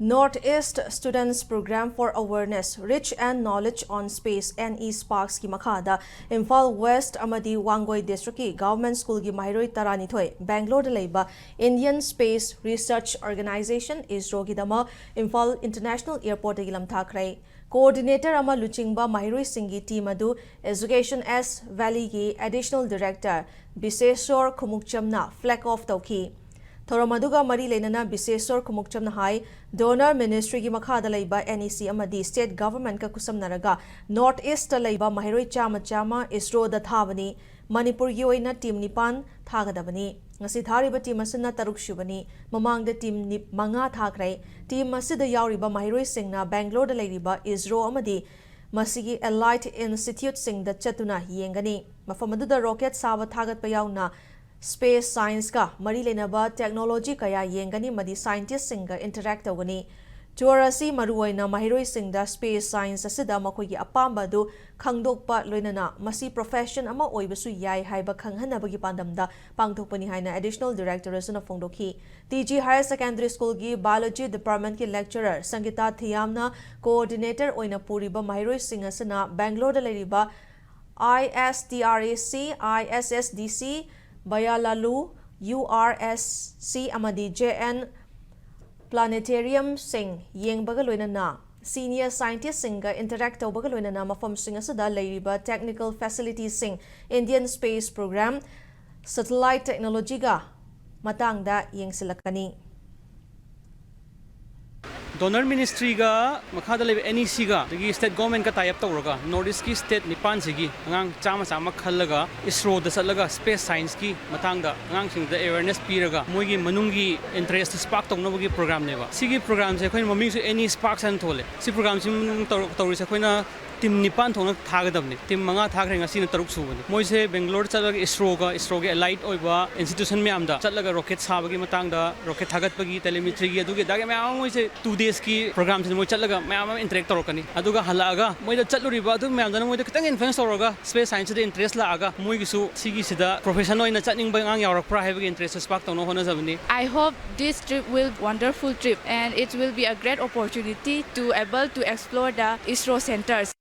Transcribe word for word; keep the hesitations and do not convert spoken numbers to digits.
North East Students Program for Awareness, Reach and Knowledge on Space, NESPARKS ꯀꯤ ꯃꯈꯥꯗ Imphal West ꯑꯃꯗꯤ ꯋꯥꯡꯒꯣꯏ ꯗꯤꯁꯇ꯭ꯔꯤꯛꯀꯤ government ꯁ꯭ꯀꯨꯜꯒꯤ ꯃꯍꯩꯔꯣꯏ ꯇꯔꯥꯅꯤꯊꯣꯏ ꯕꯦꯡꯒ꯭ꯂꯣꯔꯗ ꯂꯩꯕ Indian Space Research Organisation, ISRO ꯒꯤꯗꯃꯛ ꯏꯝꯐꯥꯜ ꯏꯟꯇꯔꯅꯦꯁꯅꯦꯜ ꯑꯦꯌꯔꯄꯣꯔꯠꯇꯒꯤ ꯂꯝꯊꯥꯈ꯭ꯔꯦ꯫ ꯀꯣꯑꯣꯔꯗꯤꯅꯦꯇꯔ ꯑꯃ ꯂꯨꯆꯤꯡꯕ ꯃꯍꯩꯔꯣꯏꯁꯤꯡꯒꯤ ꯇꯤꯝ ꯑꯗꯨ ꯑꯦꯖꯨꯀꯦꯁꯟ ꯑꯦꯁ ꯚꯦꯂꯤꯒꯤ ꯑꯦꯗꯤꯁꯅꯦꯜ ꯗꯤꯔꯦꯛꯇꯔ ꯕꯤꯁꯦꯁ꯭ꯋꯔ ꯈꯨꯃꯨꯛꯆꯝꯅ ꯐ꯭ꯂꯦꯒ ꯑꯣꯐ ꯇꯧꯈꯤ꯫ ꯊꯧꯔꯝ ꯑꯗꯨꯒ ꯃꯔꯤ ꯂꯩꯅꯅ ꯕꯤꯁꯦꯁ꯭ꯋꯔ ꯈꯨꯃꯨꯛꯆꯝꯅ ꯍꯥꯏ, ꯗꯣꯅꯔ ꯃꯤꯅꯤꯁꯇ꯭ꯔꯤꯒꯤ ꯃꯈꯥꯗ ꯂꯩꯕ NEC ꯑꯃꯗꯤ ꯁ꯭ꯇꯦꯠ ꯒꯚꯔꯟꯃꯦꯟꯠꯀ ꯈꯨꯠꯁꯝꯅꯔꯒ ꯅꯣꯔꯠ ꯏꯁ꯭ꯠꯇ ꯂꯩꯕ ꯃꯍꯩꯔꯣꯏ ꯆꯥꯝꯃ ꯆꯥꯝꯃ ISRO ꯗ ꯊꯥꯕꯅꯤ꯫ ꯃꯅꯤꯄꯨꯔꯒꯤ ꯑꯣꯏꯅ ꯇꯤꯝ ꯅꯤꯄꯥꯟ ꯊꯥꯒꯗꯕꯅꯤ꯫ ꯉꯁꯤ ꯊꯥꯔꯤꯕ ꯇꯤꯝ ꯑꯁꯤꯅ ꯇꯔꯨꯛ ꯁꯨꯕꯅꯤ꯫ ꯃꯃꯥꯡꯗ ꯇꯤꯝ ꯅꯤ-, ꯃꯉꯥ ꯊꯥꯈ꯭ꯔꯦ꯫ ꯇꯤꯝ ꯑꯁꯤꯗ ꯌꯥꯎꯔꯤꯕ ꯃꯍꯩꯔꯣꯏꯁꯤꯡꯅ ꯕꯦꯡꯒ꯭ꯂꯣꯔꯗ ꯂꯩꯔꯤꯕ ISRO ꯑꯃꯗꯤ ꯃꯁꯤꯒꯤ ꯑꯦꯂꯥꯏꯠ ꯏꯟꯁꯇꯤꯇ꯭ꯌꯨꯠꯁꯤꯡꯗ ꯆꯠꯇꯨꯅ ꯌꯦꯡꯒꯅꯤ꯫ ꯃꯐꯝ ꯑꯗꯨꯗ ꯔꯣꯀꯦꯠ ꯁꯥꯕ ꯊꯥꯒꯠꯄ ꯌꯥꯎꯅ ꯁ꯭ꯄꯦꯁ ꯁꯥꯏꯟꯁꯀ ꯃꯔꯤ ꯂꯩꯅꯕ ꯇꯦꯛꯅꯣꯂꯣꯖꯤ ꯀꯌꯥ ꯌꯦꯡꯒꯅꯤ ꯑꯃꯗꯤ ꯁꯥꯏꯟꯇꯤꯁ꯭ꯠꯁꯤꯡꯒ ꯏꯟꯇꯔꯦꯛ ꯇꯧꯒꯅꯤ꯫ ꯇꯨꯔ ꯑꯁꯤ ꯃꯔꯨꯑꯣꯏꯅ ꯃꯍꯩꯔꯣꯏꯁꯤꯡꯗ ꯁ꯭ꯄꯦꯁ ꯁꯥꯏꯟꯁ ꯑꯁꯤꯗ ꯃꯈꯣꯏꯒꯤ ꯑꯄꯥꯝꯕ ꯑꯗꯨ ꯈꯪꯗꯣꯛꯄ, ꯂꯣꯏꯅꯅ ꯃꯁꯤ ꯄ꯭ꯔꯣꯐꯦꯁꯟ ꯑꯃ ꯑꯣꯏꯕꯁꯨ ꯌꯥꯏ ꯍꯥꯏꯕ ꯈꯪꯍꯟꯅꯕꯒꯤ ꯄꯥꯟꯗꯝꯗ ꯄꯥꯡꯊꯣꯛꯄꯅꯤ ꯍꯥꯏꯅ ꯑꯦꯗꯤꯁꯅꯦꯜ ꯗꯤꯔꯦꯛꯇꯔ ꯑꯁꯤꯅ ꯐꯣꯡꯗꯣꯛꯈꯤ꯫ ꯇꯤ ꯖꯤ ꯍꯥꯌꯔ ꯁꯦꯀꯦꯟꯗꯔꯤ ꯁ꯭ꯀꯨꯜꯒꯤ ꯕꯥꯏꯑꯣꯂꯣꯖꯤ ꯗꯤꯄꯥꯔꯠꯃꯦꯟꯠꯀꯤ ꯂꯦꯛꯆꯔꯔ ꯁꯪꯒꯤꯇꯥ ꯊꯤꯌꯥꯝꯅ ꯀꯣꯑꯣꯔꯗꯤꯅꯦꯇꯔ ꯑꯣꯏꯅ ꯄꯨꯔꯤꯕ ꯃꯍꯩꯔꯣꯏꯁꯤꯡ ꯑꯁꯤꯅ ꯕꯦꯡꯒ꯭ꯂꯣꯔꯗ ꯂꯩꯔꯤꯕ ISTRAC, ISSDC, ꯕꯌꯥꯂꯥꯂꯨ, URSC ꯑꯃꯗꯤ JN planetariumꯁꯤꯡ ꯌꯦꯡꯕꯒ ꯂꯣꯏꯅꯅ ꯁꯤꯅꯤꯌꯔ ꯁꯥꯏꯟꯇꯤꯁ꯭ꯠꯁꯤꯡꯒ ꯏꯟꯇꯔꯦꯛ ꯇꯧꯕꯒ ꯂꯣꯏꯅꯅ ꯃꯐꯝꯁꯤꯡ ꯑꯁꯤꯗ ꯂꯩꯔꯤꯕ technical facilitiesꯁꯤꯡ, Indian space program, satellite technologyꯒ ꯃꯇꯥꯡꯗ ꯌꯦꯡꯁꯤꯜꯂꯛꯀꯅꯤ꯫ ꯗꯣꯅꯔ ꯃꯤꯅꯤꯁꯇ꯭ꯔꯤꯒ ꯃꯈꯥꯗ ꯂꯩꯕ NECꯒ ꯑꯗꯒꯤ ꯁ꯭ꯇꯦꯠ ꯒꯣꯔꯃꯦꯟꯠꯀ tie up ꯇꯧꯔꯒ ꯅꯣꯔꯠ ꯏꯁ꯭ꯠꯀꯤ ꯁ꯭ꯇꯦꯠ ꯅꯤꯄꯥꯟꯁꯤꯒꯤ ꯑꯉꯥꯡ ꯆꯥꯝꯃ ꯆꯥꯝꯃ ꯈꯜꯂꯒ ISROꯗ ꯆꯠꯂꯒ ꯁ꯭ꯄꯦꯁ ꯁꯥꯏꯟꯁꯀꯤ ꯃꯇꯥꯡꯗ ꯑꯉꯥꯡꯁꯤꯡꯗ ꯑꯦꯋꯦꯔꯅꯦꯁ ꯄꯤꯔꯒ ꯃꯣꯏꯒꯤ ꯃꯅꯨꯡꯒꯤ ꯏꯟꯇꯔꯦꯁ꯭ꯠ ꯁ꯭ꯄꯥꯔꯛ ꯇꯧꯅꯕꯒꯤ ꯄ꯭ꯔꯣꯒ꯭ꯔꯥꯝꯅꯦꯕ꯫ ꯁꯤꯒꯤ ꯄ꯭ꯔꯣꯒ꯭ꯔꯥꯝꯁꯦ ꯑꯩꯈꯣꯏꯅ ꯃꯃꯤꯡꯁꯨ NESPARKS ꯍꯥꯏꯅ ꯊꯣꯜꯂꯦ꯫ ꯁꯤ ꯄ꯭ꯔꯣꯒ꯭ꯔꯥꯝꯁꯤ ꯇꯧꯔ-, ꯇꯧꯔꯤꯁꯦ ꯑꯩꯈꯣꯏꯅ ꯇꯤꯝ ꯅꯤꯄꯥꯟ ꯊꯣꯛꯅ ꯊꯥꯒꯗꯕꯅꯤ꯫ ꯇꯤꯝ ꯃꯉꯥ ꯊꯥꯈ꯭ꯔꯦ, ꯉꯁꯤꯅ ꯇꯔꯨꯛ ꯁꯨꯕꯅꯤ꯫ ꯃꯣꯏꯁꯦ ꯕꯦꯡꯒ꯭ꯂꯣꯔ ꯆꯠꯂꯒ ISROꯒ, ISROꯒꯤ ꯑꯦꯂꯥꯏꯠ ꯑꯣꯏꯕ ꯏꯟꯁꯇꯤꯇ꯭ꯌꯨꯁꯟ ꯃꯌꯥꯝꯗ ꯆꯠꯂꯒ ꯔꯣꯀꯦꯠ ꯁꯥꯕꯒꯤ ꯃꯇꯥꯡꯗ, ꯔꯣꯀꯦꯠ ꯊꯥꯒꯠꯄꯒꯤ, ꯇꯦꯂꯤꯃꯦꯇ꯭ꯔꯤꯒꯤ, ꯑꯗꯨꯒꯤ ꯑꯗꯥꯒꯤ ꯃꯌꯥꯝ ꯑꯃ ꯃꯣꯏꯁꯦ two ꯁ꯭ꯄꯦꯁꯀꯤ ꯄ꯭ꯔꯣꯒ꯭ꯔꯥꯝꯁꯤꯗ ꯃꯣꯏ ꯆꯠꯂꯒ ꯃꯌꯥꯝ ꯑꯃ ꯏꯟꯇꯔꯦꯛ ꯇꯧꯔꯛꯀꯅꯤ꯫ ꯑꯗꯨꯒ ꯍꯜꯂꯛꯑꯒ ꯃꯣꯏꯗ ꯆꯠꯂꯨꯔꯤꯕ ꯑꯗꯨ ꯃꯌꯥꯝꯗꯨꯅ ꯃꯣꯏꯗ ꯈꯤꯇꯪ ꯏꯟꯐ꯭ꯂꯨꯌꯦꯟꯁ ꯇꯧꯔꯒ ꯁ꯭ꯄꯦꯁ ꯁꯥꯏꯟꯁꯁꯤꯗ ꯏꯟꯇꯔꯦꯁ ꯂꯥꯛꯑꯒ ꯃꯣꯏꯒꯤꯁꯨ ꯁꯤꯒꯤꯁꯤꯗ ꯄ꯭ꯔꯣꯐꯦꯁꯟ ꯑꯣꯏꯅ ꯆꯠꯅꯤꯡꯕ ꯑꯉꯥꯡ ꯌꯥꯎꯔꯛꯄ꯭ꯔꯥ ꯍꯥꯏꯕꯒꯤ ꯏꯟꯇꯔꯦꯁꯁꯨ ꯁ꯭ꯄꯥꯔꯛ ꯇꯧꯅꯕ ꯍꯣꯠꯅꯖꯕꯅꯤ꯫ I hope this trip will wonderful trip and it will be a great opportunity to able to explore the ISRO centers.